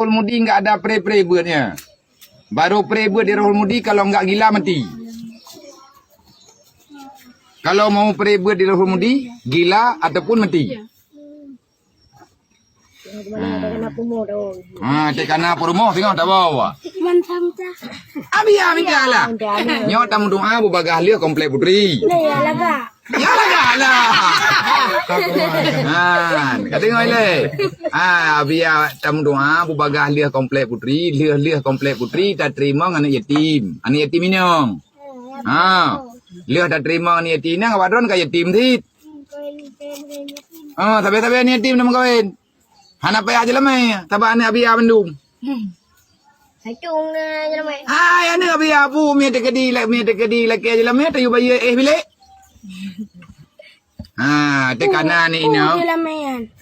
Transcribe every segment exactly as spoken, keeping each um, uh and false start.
Rohul Mudi enggak ada pre-pre beuet nyan. Baru pre beuet di Rohul Mudi kalau enggak gila mati. Kalau mau pre beuet di Rohul Mudi, gila ataupun mati. Ha, teuk kana peurumoh tengok tak bawa. Mantap, mantap. Abi ya minta lah. Nyoe tamu doa bubagah lheueh komplek putri. Nah, ya lagak. Ya lagak lah. Ha, ka deungoe lé. Ha, abi ya tamu doa bubagah lheueh komplek putri, lheueh-lheueh komplek putri tateurimong aneuk yatim. Aneuk yatim inong. Ha. Lheueh tateurimong aneuk yatim inong awak droen ka yatim cit. Ha, sabe-sabe aneuk yatim na meukawen. Hana payah jeulamak, sabab aneuk abi ya mandum. Hai tu ngon jeulamak. Hai aneuk abi ya pu mi teukeudi lak mi teukeudi lakée jeulamak tayue bayeue éh bilék. Ha, teuk kana ni ina. Jeulamak.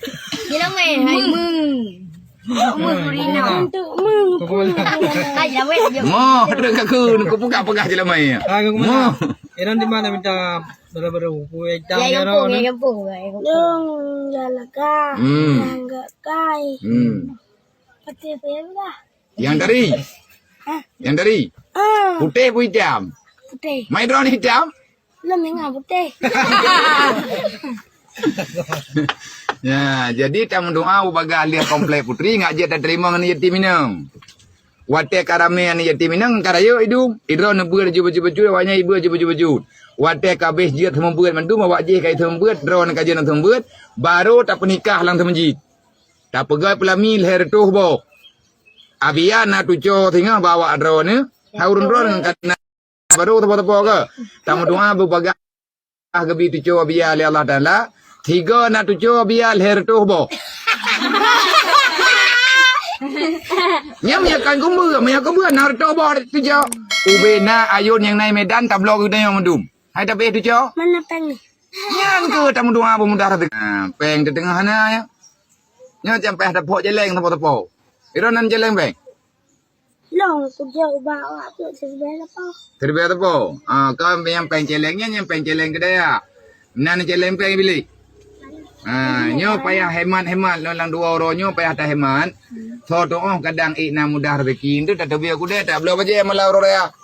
Jeulamak hai meng. Meng rina. Untuk meng. Hai jeulamak. Moh, trok ka kun, ku peugah-peugah jeulamak. Moh. Iran di mana minta baru-baru? Kue hitam ya, ya, gampông, ya, gampông. Dong, ya, lega. Hmm. Yang gak kai. Hmm. Putih apa ya, dah? Yang tadi? Hah? Yang tadi? Ah. Putih pun hitam? Putih. Mai drone hitam? Lem yang putih. Ya, jadi tamu doa bubagah lheueh komplek putri ngak jeuet tateurimong aneuk yatim inong. Watée ka ramé aneuk yatim inong ka rayeuk idum, idroe neubeuet jeuet-jeuet awaknyan ibeuet jeuet-jeuet. Watée ka abéh jeuet seumeubeuet mandum awak jih ka seumeubeuet, droe ka jeuet seumeubeuet, baru tapeunikah lam teumeujiet. Tapeugét peulami lhée reutôh boh. Abiya na tuco singoh bak awak droeneuh, hai ureuëng droeneuh kana baru teupö-teupö ke. Tameudoa beubagaih geubi tuco abiya lé Allah Taala. Tiga na tuco abiya lhée reutôh boh. Nyan meunyo kon kumbeu, meunyo kumbeu na reutôh boh tuco. Ubé na ayôn nyang na i Medan tabloe geutanyoe mandum. Hai tapi tuco. Mana péng ni? Nyan keuh tameudoa beumudah rezeki. Ha, péng teuteungoh hana ya. Nyoe sampai ada pok jeleng teupö-teupö. Ira nan jeleng péng? Long, kujak ubak awak tu seribu teupö. Seribu teupö. Ah, kau yang péng jeleng nyan, yang péng jeleng kedaya. Nan jeleng péng bilik. Ah, nyoe payah hemat-hemat lôn lam dua uroe nyoe payah tahemat. Soe tuoh kadang ik na mudah rezeki tu tateubiet kudée tak bloe bajée malam uroe raya.